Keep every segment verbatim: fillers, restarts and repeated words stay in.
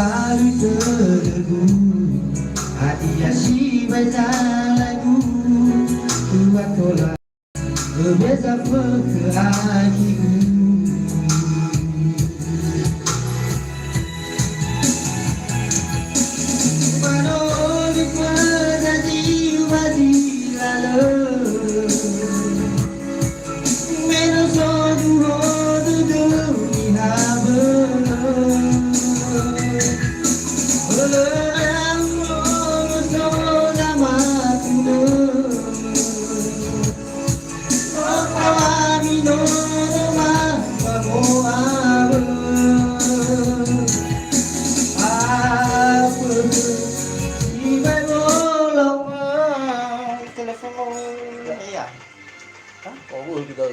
Alui tödögu, hadia sibai zalagu, ua tola, beza fökhö akhigu. Manoli föda ziŵa zi lalö. Me no so duho dödöu niha bö'ö. Bö'ö no so zamatulö. Otawa mi no ma, ma mo awö. Awö. Sibai wolo. Telepon lo. Ya, iya. Hah? Oh, boleh juga.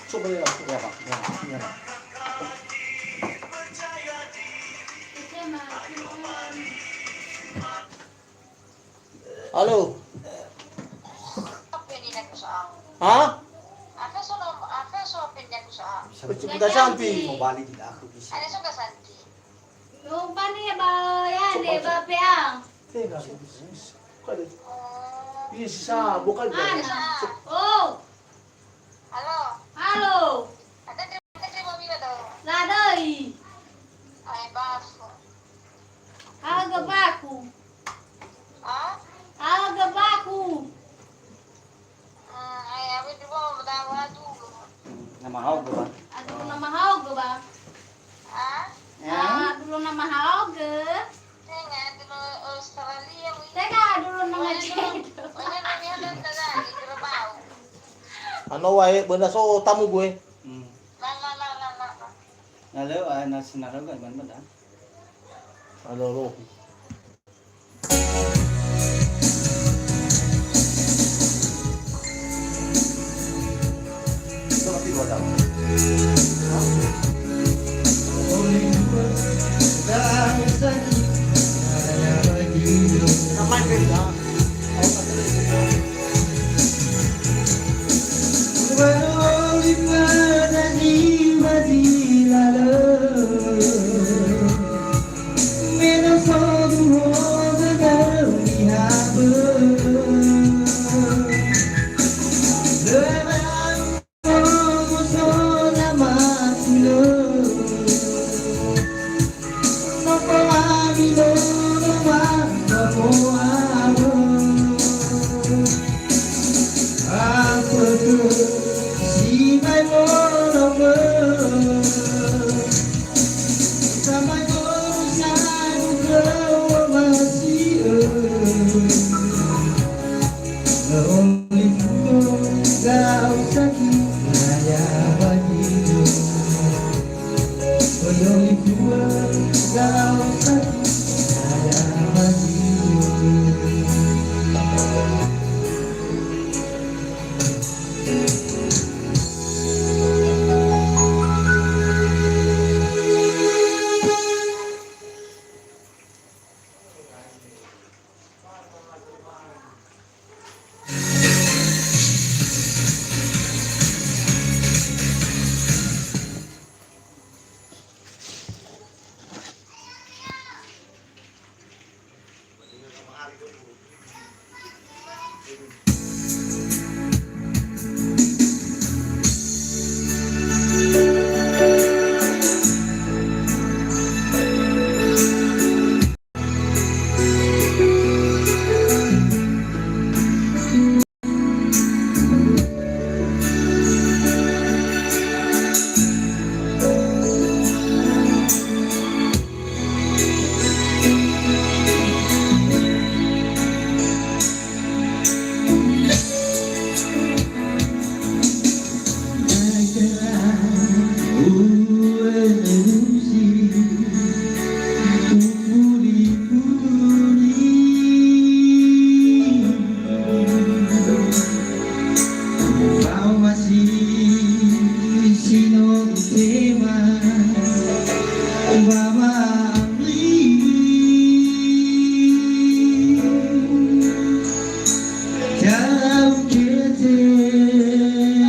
Coba ya, ya, Pak. Ya, ya, Pak. Halo. Apa yang aku soal? Hah? Apa soal, apa soal apa yang aku soal? Bisa. Ciputa cantik. Mau balik tidak aku bisa. Ada suka cantik. Lupa nih ya, Bang. Ya, nih, Bang, ya. Tega, bukan. Iya, sisa, bukan. Ana. Oh. Halo. Halo. Ada terima, terima bila tahu. Ladai. Ai, bas. Harga baku. Hah? Harga baku. Nama haoga, ba? Aduh, nama haoga, ba? Ah? Ya. Aduh, nama haoga. Tenga, aduh, Australia, wi. Tenga, aduh, nama Jeddah. Pokoknya, pokoknya, ada, ada, ada, di Kerbau. Ano wae, benda so tamu gue. Hmm. La, la, la, la, la, la. Na leo, ah, na sinarau kan, ban, ban, ah. Ano, lo.